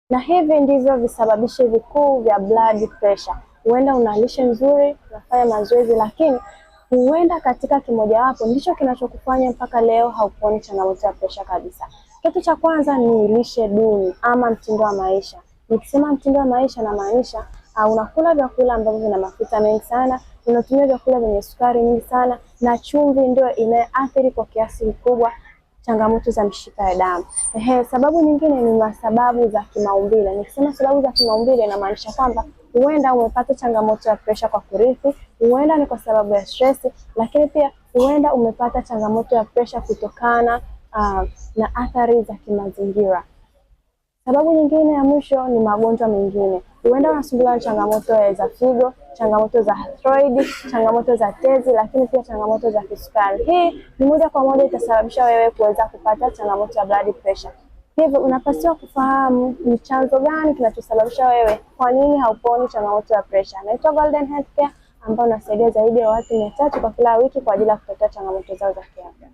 Na hivi ndivyo visababishi vikuu vya blood pressure. Huenda una lishe nzuri, unafanya mazoezi, lakini huenda katika kimojawapo ndicho kinachokufanya mpaka leo hauponi changamoto ya presha kabisa. Kitu cha kwanza ni lishe duni ama mtindo wa maisha. Nikisema mtindo wa maisha namaanisha unakula vyakula ambavyo vina mafuta mengi sana, unatumia vyakula vyenye sukari nyingi sana, na chumvi ndio inayoathiri kwa kiasi kikubwa changamoto za mishipa ya damu. Ehe, sababu nyingine ni sababu za kimaumbile. Nikisema sababu za kimaumbile inamaanisha kwamba huenda umepata changamoto ya presha kwa kurithi, huenda ni kwa sababu ya stress, lakini pia huenda umepata changamoto ya presha kutokana na athari za kimazingira. Sababu nyingine ya mwisho ni magonjwa mengine. Huenda unasumbuliwa na changamoto za figo, changamoto za thyroid, changamoto za tezi, lakini pia changamoto za kisukari. Hii ni moja kwa moja itasababisha wewe kuweza kupata changamoto ya blood pressure. Hivyo unapaswa kufahamu ni chanzo gani kinachosababisha wewe, kwa nini hauponi changamoto ya pressure. Naitwa Golden Healthcare ambao nasaidia zaidi ya watu 300 kwa kila wiki kwa ajili ya kutatua changamoto zao za kiafya.